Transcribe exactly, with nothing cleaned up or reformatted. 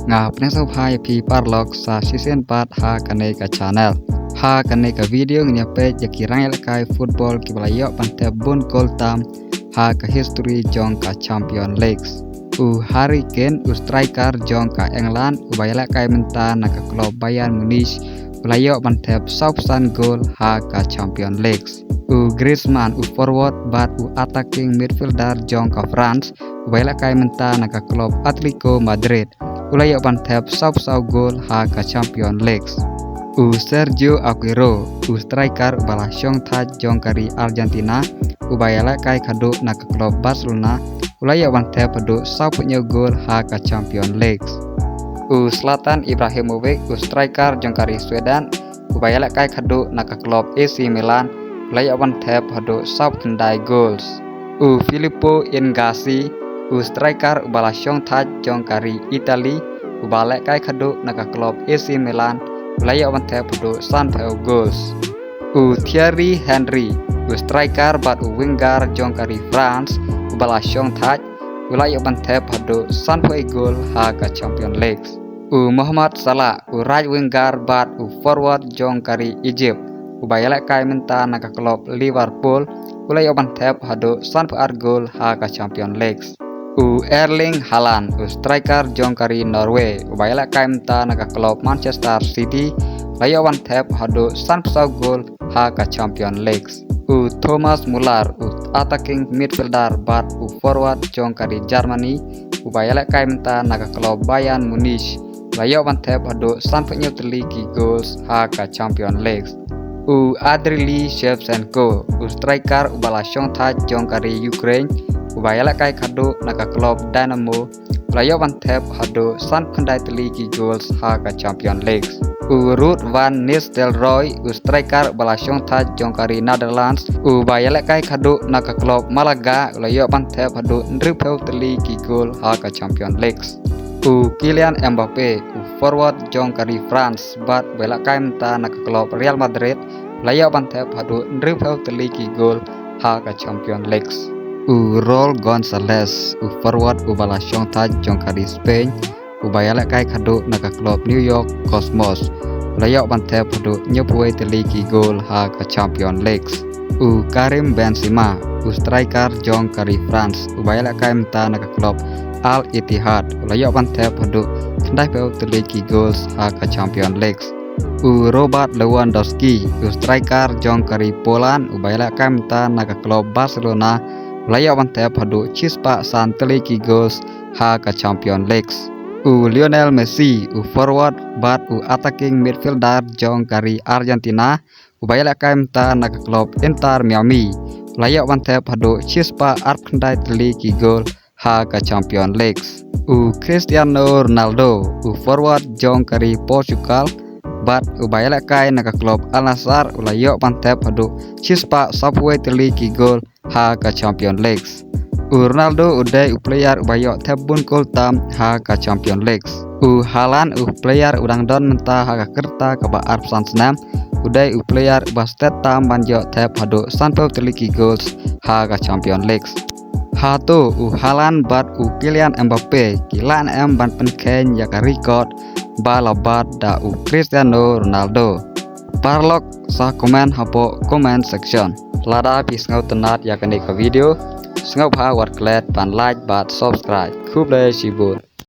Nga pynshong bha ïa phi paralok sa shisien pat ha kane ka channel. Ha kane ka video ngin ïa peit ïa ki rangïalehkai football kiba la ïoh ban thep bun kol tam ha ka history jong ka Champion League. U Harry Kane, u striker jong ka England, uba ïalehkai mynta na ka club Bayern Munich, u la ïoh ban thep saw phew san gol ha ka Champion League. U Griezmann, u forward bad u attacking midfielder jong ka France, uba ïalehkai mynta na ka club Atletico Madrid, u la ïoh ban thep saw phew saw gol ha ka Champion League. U Sergio Aguero, u striker uba la shong thait jong ka ri Argentina, uba ïalehkai khadduh na ka club Barcelona, u la ïoh ban thep haduh saw phew hynñiew gol ha ka Champion League. U Zlatan Ibrahimovic, u striker jong ka ri Sweden, uba ïalehkai khadduh na ka club A C Milan, u la ïoh ban thep haduh saw phew khyndai goals. U Filippo Inzaghi, u striker uba la shong thait jong ka ri Italy, uba lehkai khadduh na ka club A C Milan, u la ïoh ban thep haduh san phew goals. U Thierry Henry, u striker bad u winger jong ka ri France, uba la shong thait, u la ïoh ban thep haduh san phew gol ha ka Champion League. U Mohamed Salah, u right winger bad u forward jong ka ri Egypt, uba ïalehkai mynta na ka club Liverpool, u la ïoh ban thep haduh san phew ar gol ha ka Champion League. U Erling Haaland, u striker jong ka ri Norway, uba ïalehkai mynta na ka club Manchester City, u la ïoh ban thep haduh san phew saw gol ha ka Champion League. U Thomas Muller, u attacking midfielder bad u forward jong ka ri Germany, uba ïalehkai mynta na ka club Bayern Munich, u la ïoh ban thep haduh san phew hynñiew tylli ki goals ha ka Champion League. U Andriy Shevchenko, u striker uba la shong thait jong ka ri Ukraine, uba ïalehkai khadduh na ka club Dynamo, u la ïoh ban thep haduh san phew khyndai tylli ki goals ha ka Champion League. U Ruud van Nistelrooy, u striker uba la shong thait jong ka ri Netherlands, uba ïalehkai khadduh na ka club Malaga, u la ïoh ban thep haduh hynriew phew tylli ki goal ha ka Champion League. U Kylian Mbappe, u forward jong ka ri France bad uba ïalehkai mynta na ka club Real Madrid, u la ïoh ban thep haduh hynriew phew tylli ki goal ha ka Champion League. U Raul Gonzalez, u forward uba la shong thait jong ka ri Spain, uba ïalehkai khadduh na ka club New York Cosmos, u la ïoh ban thep haduh hynñiew phew tylli ki goal ha ka Champion League. U Karim Benzema, u striker jong ka ri France, uba ïalehkai mynta na ka club Al Ittihad, u la ïoh ban thep haduh khyndai phew tylli ki goals ha ka Champion League. U Robert Lewandowski, u striker jong ka ri Poland, uba ïalehkai mynta na ka club Barcelona, u la ïoh ban thep haduh shispah san tylli ki goals ha ka Champion League. U Lionel Messi, u forward bad u attacking midfielder jong ka ri Argentina, uba ïalehkai mynta na ka club Inter Miami, u la ïoh ban thep haduh shispah arphew khyndai tylli ki goal ha ka Champion League. U Cristiano Ronaldo, u forward jong ka ri Portugal bad uba ïalehkai na ka club Al Nassr, u la ïoh ban thep haduh shispah sawphew tylli ki goal ha ka Champion League. U Ronaldo u dei u player uba ïoh thep bun goal tam ha ka Champion League. U Haaland u player u dang don mynta ha ka rta kaba arphew san snem, u dei u player uba stet tam ban ïoh thep haduh sanphew tylli ki goals ha ka Champion League. Hato u Haaland bad u Kylian Mbappe ki lah ne em ban pynkheiñ ïa ka record ba la bat da u Cristiano Ronaldo? Paralok sa comment hapoh comment section. Lada phi sngewtynnat ïa kane ka video, sngewbha wat klet ban like bad subscribe. Khublei shibun.